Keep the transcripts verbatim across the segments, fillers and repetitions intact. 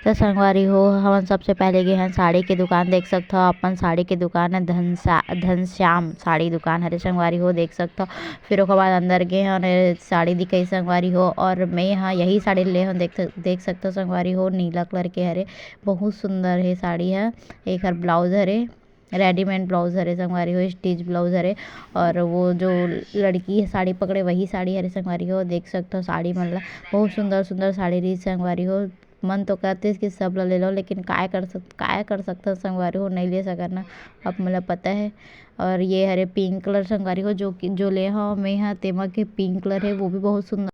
त संगवारी हो, हमन सबसे पहले गे हन साड़ी के दुकान। देख सकथव, अपन साड़ी के दुकान है धनसा-, धनश्याम साड़ी दुकान हरे संगवारी हो, देख सकथव। फिर ओकर बाद अंदर गे हन, ए, साड़ी दिखाई संगवारी हो, और मैं ह यही साड़ी ले हन। देख, देख सकथव संगवारी हो, नीला कलर के हरे, बहुत सुंदर हे साड़ी ह। एकर ब्लाउज हरे, रेडीमेड ब्लाउज हरे संगवारी हो, स्टिच ब्लाउज हरे। और वो जो लड़की है साड़ी पकड़े, वही साड़ी हरे संगवारी हो। देख सकथव साड़ी मन ला, बहुत सुंदर सुंदर साड़ी रही संगवारी हो। मन तो करतिस कि सब ला ले लो, लेकिन काय कर सक-, काय कर सकथन संगवारी हो, नहीं ले सकन ना, आप मन ला पता है। और ये हरे पिंक कलर संगवारी हो, जो कि, जो ले हव मैं ह, तेमा के पिंक कलर है, वो भी बहुत सुंदर।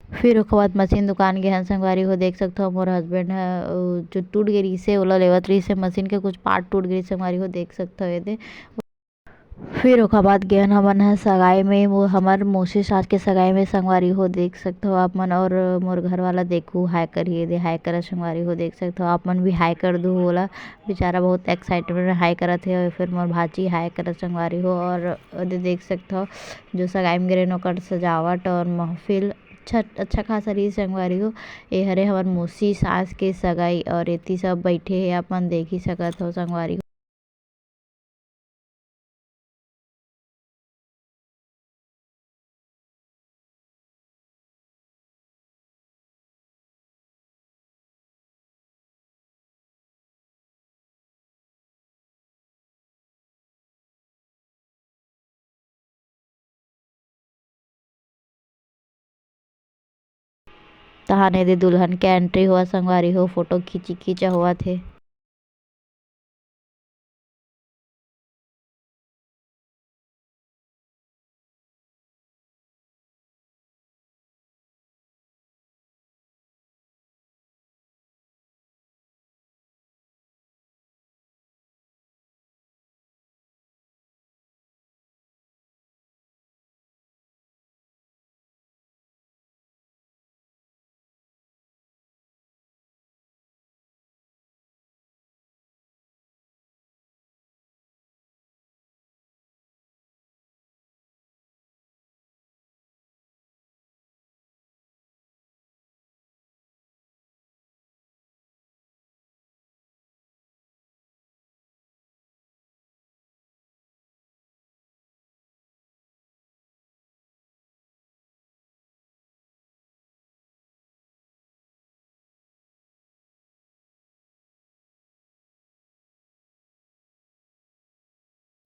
फिर ओकर बाद मशीन दुकान गे हन संगवारी हो, देख सकथव मोर हस्बैंड ह, अ, जो टूट गे रिहिसे, ओला लेवत रिहिसे, मशीन के कुछ पार्ट टूट गे रिहिसे संगवारी हो, देख सकथव एदे। फिर ओकर बाद गेन हमन ह सगाई में, वो हमर मौसी सास के सगाई में संगवारी हो, देख सकथव आप मन। और मोर घर वाला देखू हाय करिए दे, हाय करा संगवारी हो, देख सकथव आप मन भी हाय कर दू ओला। बेचारा बहुत एक्साइटमेंट में हाय करत हे। और फिर मोर भाची हाय करत संगवारी हो। और ओदे देख सकथव जो सगाई में गे रेन ओकर सजावट और महफिल अच्छा, अच्छा खासा रही संगवारी हो। ए हरे हमर मौसी सास के सगाई और एती सब बैठे हे, आप मन देख ही सकत हो संगवारी हो। तहाने दे दुल्हन के एंट्री होवत संगवारी हो, फोटो खींची खींचा होवत हे।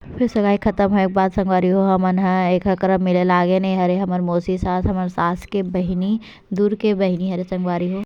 फिर सगाई खत्म होए के बाद संगवारी हो, हमन ह एक हकरा मिले लागे ने हरे। हमर मौसी सास, हमर सास के बहिनी, दूर के बहिनी हरे संगवारी हो।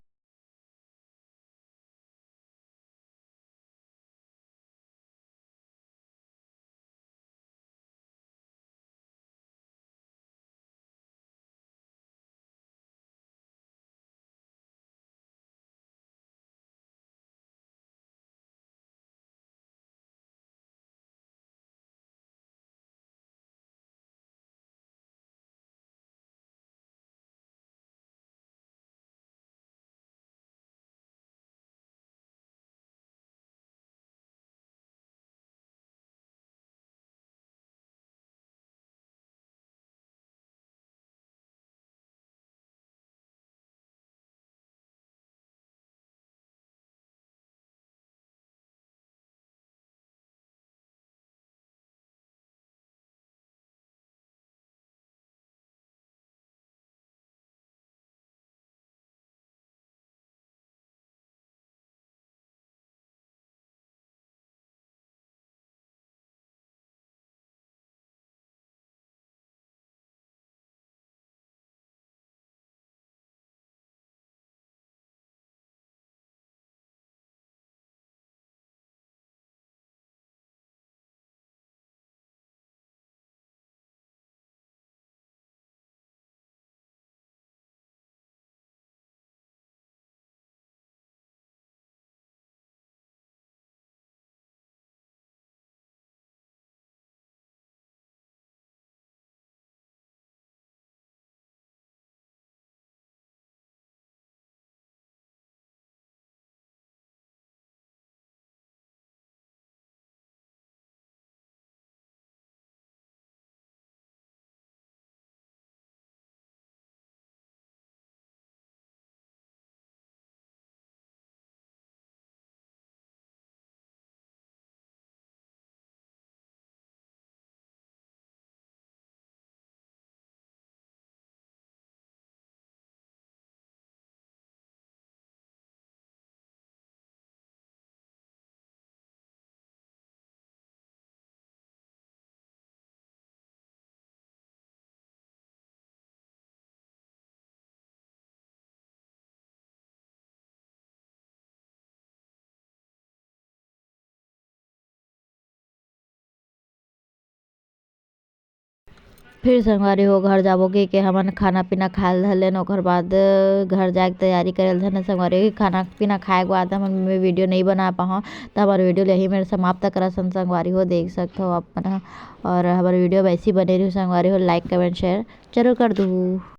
फिर संगवारी हो, घर जाबो के, के हमन खाना पीना खाए ल धर लेन। ओकर बाद घर जाए के तैयारी करे ल धरन संगवारी हो। खाना पीना खाए के बाद हमन मैं वीडियो नहीं बना पाहूँ, तो हमारे वीडियो ल यही मेर समाप्त करत हन संगवारी हो। देख सकत हो आप मन ह। और हमारे वीडियो वैसे ही बने रही संगवारी हो, लाइक कमेंट शेयर जरूर कर दू।